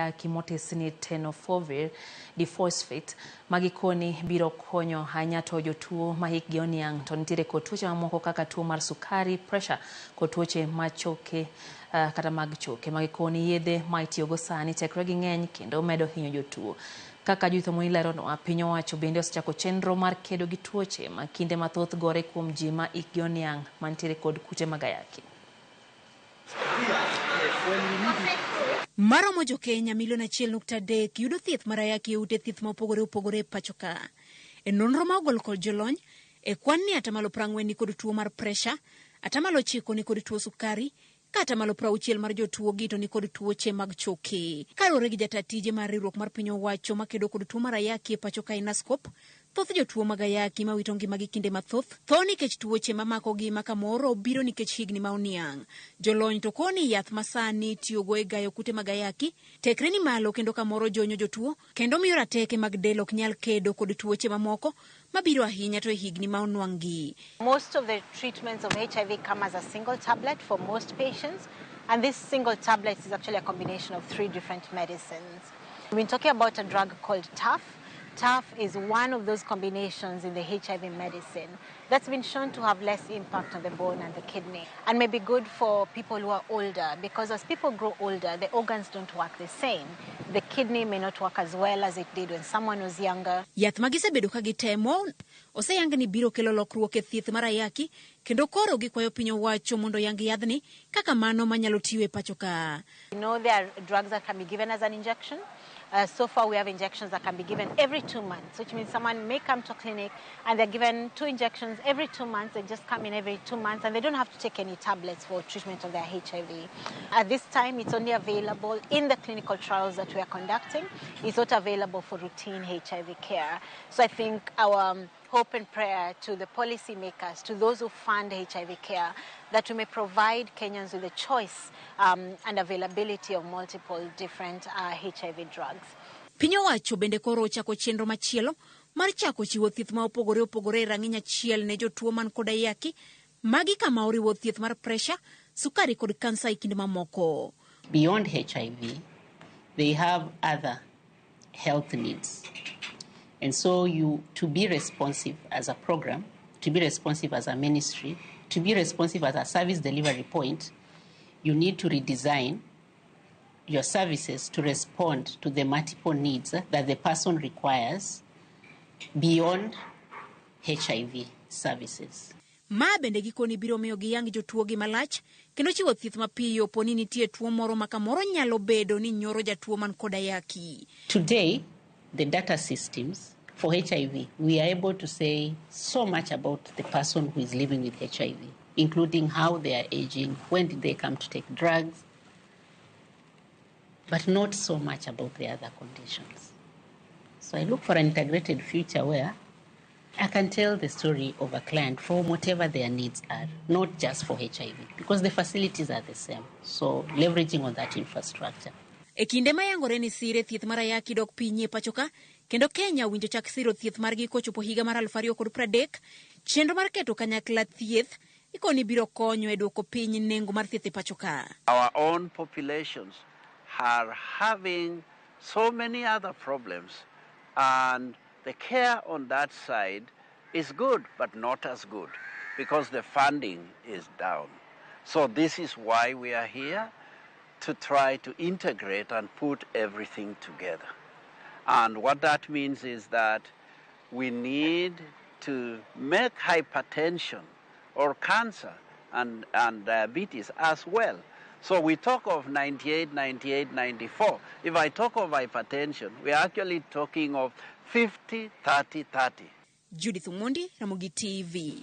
ayaki motis ni Tenofovir Diphosphate ma gikoni biro konyo ahinya to jotuo ma hikgi oniang' to nitiere kod tuoche mamoko kaka tuo mar sukari, pressure kod tuoche machoke kata mag choke. Ma gikoni yedhe ma itiyogo sani tekregi ng'eny kendo medo hinyo jotuo. Kaka Judith Omoni leronwa, piny owacho bende osechako chenro mar kedo gi tuoche ma kinde mathoth gore kuom ji ma hikgi oniang' mantiere kod kute mag ayaki. Maromo jo Kenya milion 1.3 yudo thieth mar ayaki e ute thieth ma opogore opogore e pacho ka. E nonro ma ogol kod jolony, e kwan ni 40% ni kod tuo mar presha, 9% ni kod tuo sukari, ka 60% mar jotuo gi to ni kod tuoche mag choke. Kaluwore gi jata tije mar riwruok mar piny owacho makedo kod tuo mar ayaki e pacho ka NASCOP, thoth jotuo mag ayaki ma wito ngimagi kinde mathoth tho nikech tuoche mamakogi ma kamoro biro nikech higni ma oniang'. Jolony to koni yath masani itiyogo e gayo kute mag ayaki tekre ni malo kendo kamoro jonyo jotuo kendo miyo rateke mag del ok nyal kedo kod tuoche mamoko mabiro ahinya to e higni ma onwang' gi. Most of the treatments of HIV come as a single tablet for most patients, and this single tablet is actually a combination of three different medicines. We've been talking about a drug called TAF. TAF is one of those combinations in the HIV medicine that's been shown to have less impact on the bone and the kidney, and may be good for people who are older, because as people grow older, the organs don't work the same. The kidney may not work as well as it did when someone was younger. Yath ma gisebedo ka gitemo oseyang ni biro kelo lokruok e thieth mar ayaki kendo koro gikwayo piny owacho mondo oyang yadhni kaka mano manyalo tiyo e pacho ka. There are drugs that can be given as an injection. So far we have injections that can be given every 2 months, which means someone may come to a clinic and they're given 2 injections every 2 months. They just come in every 2 months and they don't have to take any tablets for treatment of their HIV. At this time, it's only available in the clinical trials that we are conducting. It's not available for routine HIV care. So I think our hope and prayer to the policymakers, to those who fund HIV care, that we may provide Kenyans with a choice and availability of multiple different HIV drugs. Piny owacho bende koro ochako chenro machielo mar chako chiwo thieth ma opogore opogore e rang'iny achiel ne jotuo man kod ayaki, magi kama oriwo thieth mar presha, sukari kod kansa e kind mamoko. Beyond HIV, they have other health needs. And so you, to be responsive as a program, to be responsive as a ministry, to be responsive as a service delivery point, you need to redesign your services to respond to the multiple needs that the person requires beyond HIV services. Ma bende gikoni biro miyo giyang jotuo gi malach kendo chiwo thieth mapiyo po ni nitie tuo moro ma kamoro nyalo bedo ni nyoro jatuo man kod ayaki. Today, the data systems for HIV, we are able to say so much about the person who is living with HIV, including how they are aging, when did they come to take drugs, but not so much about the other conditions. So I look for an integrated future where I can tell the story of a client from whatever their needs are, not just for HIV, because the facilities are the same. So leveraging on that infrastructure. E kinde ma yangore ni sire thieth mar ayaki dok piny e pacho ka, kendo Kenya owinjo chak siro thieth margi kochopo higa mar 2030, chenro mar keto kanyakla thieth ikoni biro konyo e duoko piny nengo mar thieth e pacho ka. Our own populations are having so many other problems, and the care on that side is good, but not as good, because the funding is down. So this is why we are here, to try to integrate and put everything together. And what that means is that we need to make hypertension or cancer and diabetes as well. So we talk of 98, 98, 94. If I talk of hypertension, we are actually talking of 50, 30, 30. Judith Omondi, Ramogi TV.